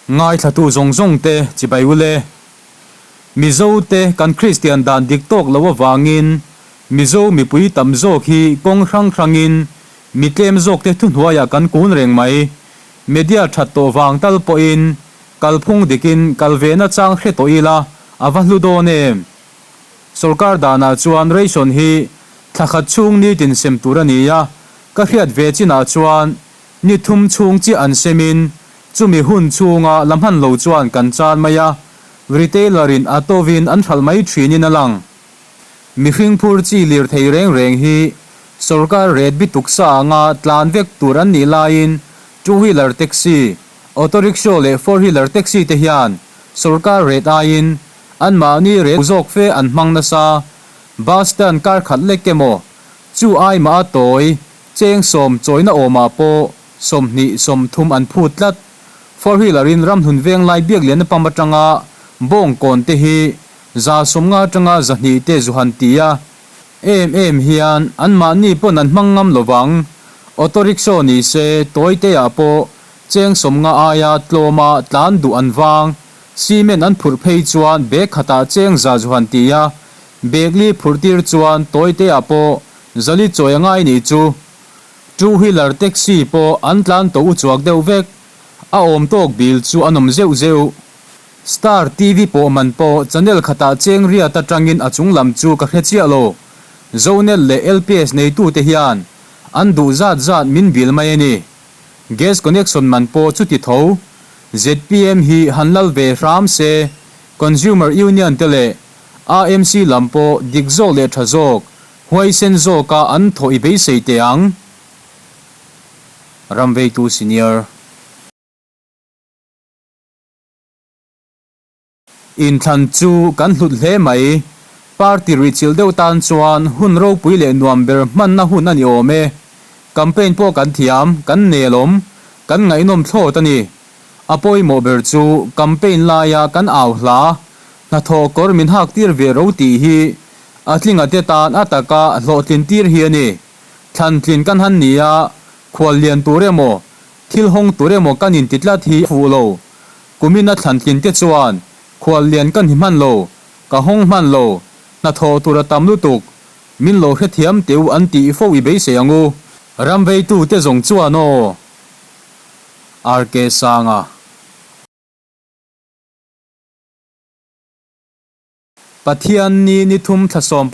Ngaithlatu zawng zawng te chibai ule. Mizo te kan Kristian dan dik tawk lo avangin Mizo mipui tam zawk hi kawng hrang hrangin mi tlem zawk te thuhnuaiah kan kun reng mai. Media that tawh vang tal pawhin kalphung dikin kal ve na chang hre tawh ila a va hlu dawn em? Sorkar danah chuan ration hi thla khat chhung nitin sem tur a ni a, ka hriat ve chinah chuan Ni thum chhung chiah an semin chumi hun chhunga la hman lo chuan kan chan mai a, retailer in a tovin an hralh mai thinin a lang. Mihring phur chi lirthei reng reng hi sorkar ret bituk sa anga tlan vek tur an nih laiin two wheeler taxi, auto rickshaw leh four wheeler taxi te hian sorkar ret aiin anmahni ret zawk fe an hmang nasa. Bus stand kar khat lek emaw chu ai mah a tawi Cheng sawm chawina awmah pawh 20 30 an phut tlat. Four wheeler in ramhlun veng lai biak lian pam atanga bawng kawn te hi 150 atanga 200 te zu han ti a. Em em hian anmahni pawn an hmang ngam lovang. Auto rickshaw ni se tawi te ah pawh cheng 50 aia tlawma tlan duh an vang. Cement an phurh phei chuan bag khatah cheng 100 zu han ti a. Bag li phurh tir chuan tawi te ah pawh Zali chawi a ngai nih chu. Two wheeler taxi pawh an tlan tawh u chuak deuh vek. A awm tawk bil chu a nawm zeuh zeuh. Star TV pawh man pawh channel khatah cheng riat atangin a chung lam chu ka hre chiah lo. Zonet leh LPS neitute hian an duh zat zat min bil mai a ni. Gas connection man pawh chuti tho. Zpm hi han lal ve hram se Consumer Union te leh AMC lam pawh dik zawk leh tha zawk Huaisen zawka an thawh i beisei teh ang. Ramveitu Senior. Inthlan chu kan hlut hle mai. Party ruihchilh deuh tan chuan hun ropui leh nuam ber hmanna hun a ni awm e. Campaign pawh kan thiam, kan nelawm, kan ngaihnawm thlawt a ni. A pawimawh ber chu campaign laia kan au hla, hnathawh kawr min hak tir ve ro tih hi A tlinga te tan a taka hlawhtlin tir hi a ni. Thlan tlin kan han ni a, khual lian tur emaw, thil hawng tur emaw kan inti tlat hi a fuh lo. Kumin a thlan tlin te chuan khual lian kan hi hman lo, ka hawng hman lo, hnathawh tur a tam lutuk, min lo hrethiam teu an tih fo i beisei ang u. Ram veitu te zawng chuan aw. RK Sanga. Pathian ni ni thum thla 12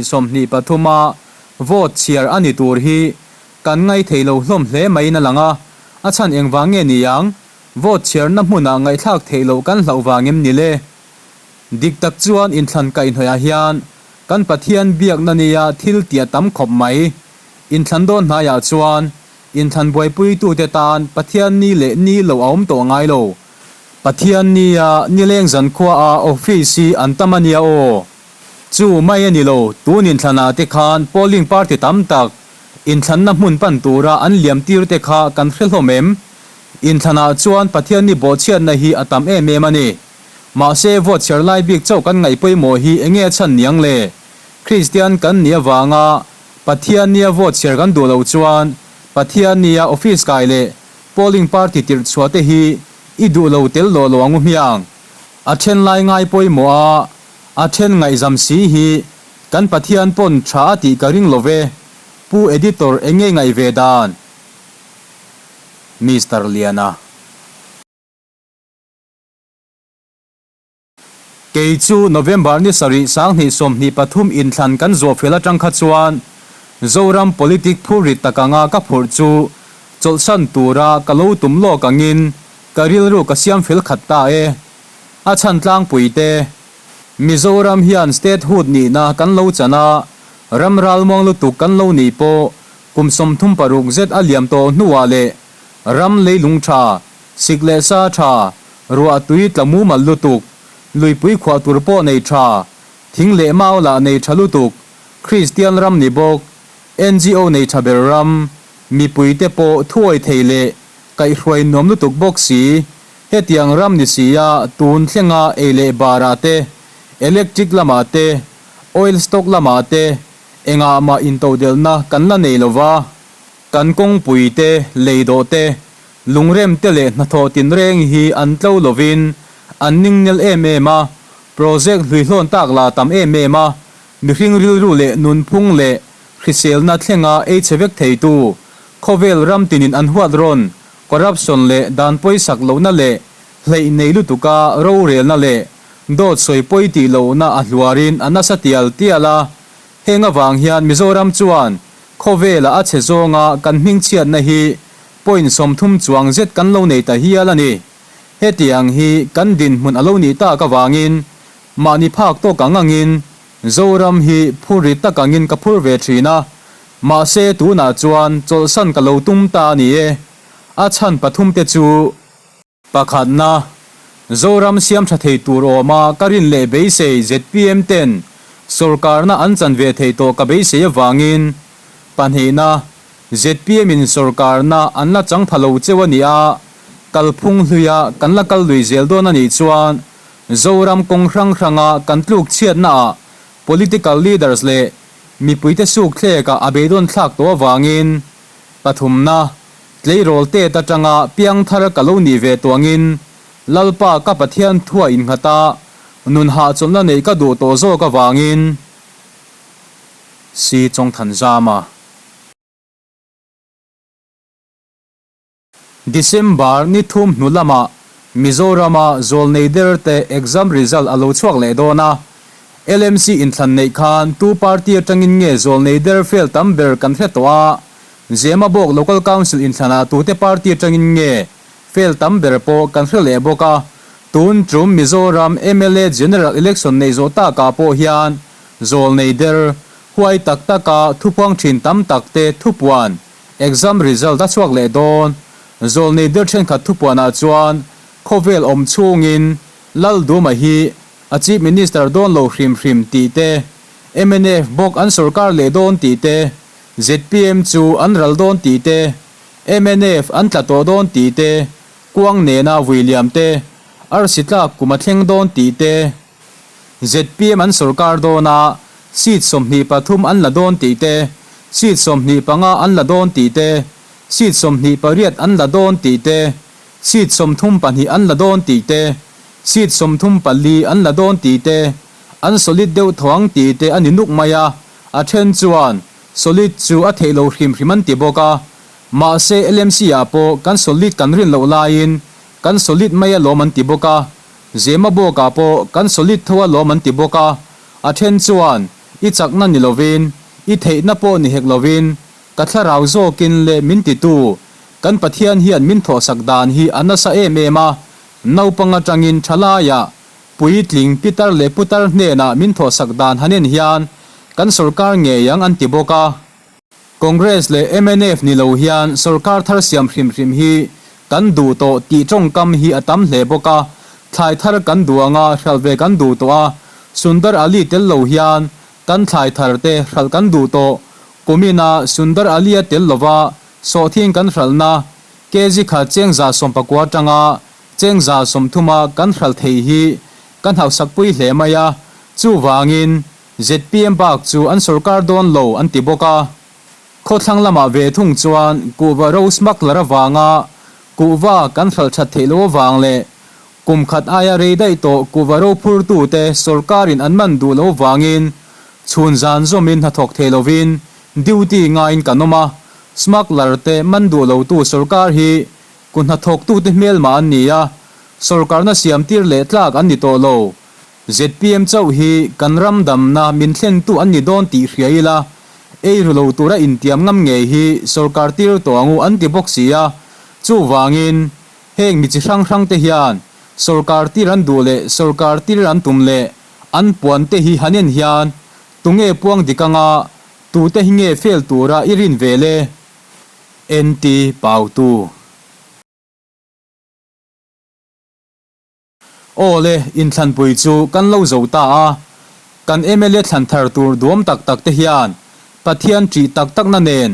20 23 a vote chhiar a ni tur hi kan ngaithei lo hlawm hle maiin a lang a, a chhan engvang nge ni ang? Vote chhiarna hmunah ngaihthlak theih loh kan hlauh vang em ni le? Dik tak chuan inthlan kaihhnawihah hian kan Pathian biakna nia thil tia tam khawp mai. Inthlan dawn hnaiah chuan inthlan buaipuitute tan Pathian ni leh ni lo a awm tawh ngai lo. Pathian nia nileng zankhua a office hi an tam a nia aw. Chu mai a ni lo, tun inthlanah te khan polling party tam tak inthlanna hmun pan tura an liam tir te kha kan hre hlawm em? Inthlanah chuan Pathian ni bawhchhiatna hi a tam em em a ni. Mahse vote chhiar lai bik chauh kan ngaih pawimawh hi enge a chhan niang le? Kristian kan nih avanga Pathian nia vote chhiar kan duh loh chuan Pathian nia office kai leh polling party tirh chhuah te hi I duh lo tel lawh lo ang u hmiang. A then lai ngai pawimawh a, a then ngaihzam si hi kan Pathian pawn tha a tih ka ring lo ve. Pu Editor enge ngaih ve dan? Mister Liana. Kei chu November ni 7 2023 inthlan kan zawh fel atang kha chuan Zoram politic phur rit tak anga ka phurh chu chawlhsan tura ka lo tum lawk angin ka rilru ka siam fel khat ta e. A chhan tlangpui te, Mizoram hian statehood nihna kan lo chan a, ram ralmuang lutuk kan lo nih pawh kum 36 zet a liam tawh hnuah leh ram leilung tha, Sik leh sa tha, ruah tui tla mumal lutuk, luipui khuah tur pawh nei tha, thing leh mau lah nei tha lutuk, Kristian ram ni bawk, NGO nei tha ber ram, mipui te pawh thuawi thei leh kaihhruai nuam lutuk bawk si, hetiang ram ni sia tun thlenga ei leh barah te, electric lamah te, oil stock lamah te engah mah intodelhna kan la nei lova, kan kawngpui te, lei dawh te. Lungrem te leh hnathawh tinreng hi an tlo lovin an ningnel em em a, project hluihlawn tak la tam em em a, mihring rilru leh nunphung leh hriselna thlenga ei chhe vek theitu, khawvel ram tinin an huat rawn, corruption leh dan pawisak lohna leh hleih nei lutuka rorelna leh dawt sawi pawi tih lohna a hluarin a nasa tial tial a. Heng avang hian Mizoram chuan khawvela a chhe zawnga kan hmingchhiatna hi point 30 chuang zet kan lo nei ta hial a ni. Hetiang hi kan dinhmun a lo nih tak avangin mahni phak tawk ang angin Zoram hi phur ri tak angin ka phur ve thin a, mahse tunah chuan chawlhsan ka lo tum ta a ni e. A chhan pathum te chu. Pakhatna, Zoram siam tha thei tur awma ka rin leh beisei zpm ten sawrkarna an chan ve thei tawh ka beisei avangin. Pahnihna, zpm in sawrkarna an la chang pha lo cheu a nih a, kalphung hluia kan la kal lui zel dawn a nih chuan Zoram kawng hrang hranga kan tluk chhiatnaah political leaders leh mipuite suk thlekah a beidawn thlak tawh avangin. Pathumna, Tleirawl tet atanga piangthar ka lo nih ve tuangin Lalpa ka Pathian thua innghat a, nun hahchawlhna neih ka duh tawh zawk avangin Si Chawngthanzama. December ni thum hnu lamah Mizorama zawlnei derte exam result a lo chhuak leh dawn a, LMC inthlan neih khan tu party atangin nge zawlnei der fail tam ber kan hre tawh a, Zemabawk Local Council inthlanah tute party atangin nge fail tam ber pawh kan hre leh bawk a, tun tum Mizoram mla General Election neih zawh takah pawh hian zawlnei der huai tak taka thupuang thin tam takte thupuan Exam result a chhuak leh dawn. Zawlnei der thenkhat thupuanah chuan khawvel awm chhungin Lalduma hi a Chief Minister dawn lo hrim hrim tih te, mnf bawk an sorkar leh dawn tih te, zpm chu an ral dawn tih te, mnf an tla tawh dawn tih te, kuang nena vui liam te, arsi tlak kum a thleng dawn tih te, Zpm an sorkar dawn a, seat 23 an la dawn tih te, seat 25 an la dawn tih te, seat 28 an la dawn tih te, seat 32 an la dawn tih te, seat 34 an la dawn tih te, an solid deuh tho ang tih te a ni nuk mai a, a then chuan solid chu a theih lo hrim hrim an ti bawk a. Mahse LMC ah pawh kan solid kan rin loh laiin kan solid mai alawm an ti bawk a. Zemabawkah pawh kan solid tho alawm an ti bawk a, a then chuan i chakna ni lovin, i theihna pawh ni hek lovin, ka thlarau zawkin leh min titu kan Pathian hian min thawhsak dan hi a nasa em em a, naupang atangin thalaiah, puitling pitar leh putar hnenah min thawhsak dan han en hian kan sorkar ngei ang an ti bawk a. Congress leh mnf ni lo hian sorkar thar siam hrim hrim hi kan duh tawh tih tawngkam hi a tam hle bawk a, thlai thar kan duh anga hralh ve kan duh tawh a, Sundar Ali tel lo hian kan thlai thar te hralh kan duh tawh, kumina Sundar Ali a tel lova sawhthing kan hralhna kg khat cheng 119 atanga cheng 130 a kan hralh thei hi kan hauhsakpui hle mai a, chuvangin Zpm bak chu an sorkar dawn lo an ti bawk a. Khawthlang lamah ve thung chuan kuhva ro smuggler avanga kuhva kan hralh that theih loh avang leh kum khat aia rei daih tawh kuhva ro phurtute sorkarin an man duh loh avangin chhun zan zawmin hnathawk thei lovin duty ngaiin kan awm a, smuggler te man duh lotu sorkar hi ku hnathawktute hmelmah an ni a, sorkarna siamtir leh tlak an ni tawh lo. Zpm chauh hi kan ram damna min thlentu an ni dawn tih hria ila, ei ru lo tura intiam ngam ngei hi sorkar tir tawh angu an ti bawk si a. Chuvangin, heng mi chi hrang hrang te hian sorkar tir an duh leh sorkar tir an tum leh an puan te hi han en hian tunge puang dik anga tute hi nge fail tura i rin ve le? NT Pautu. Aw le, inthlanpui chu kan lo zo ta a, kan mla thlan thar tur duam tak tak te hian Pathian ṭih tak takna nen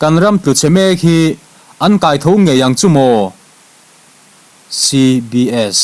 kan ram tlu chhe mek hi an kai tho ngei ang chu maw? CBS.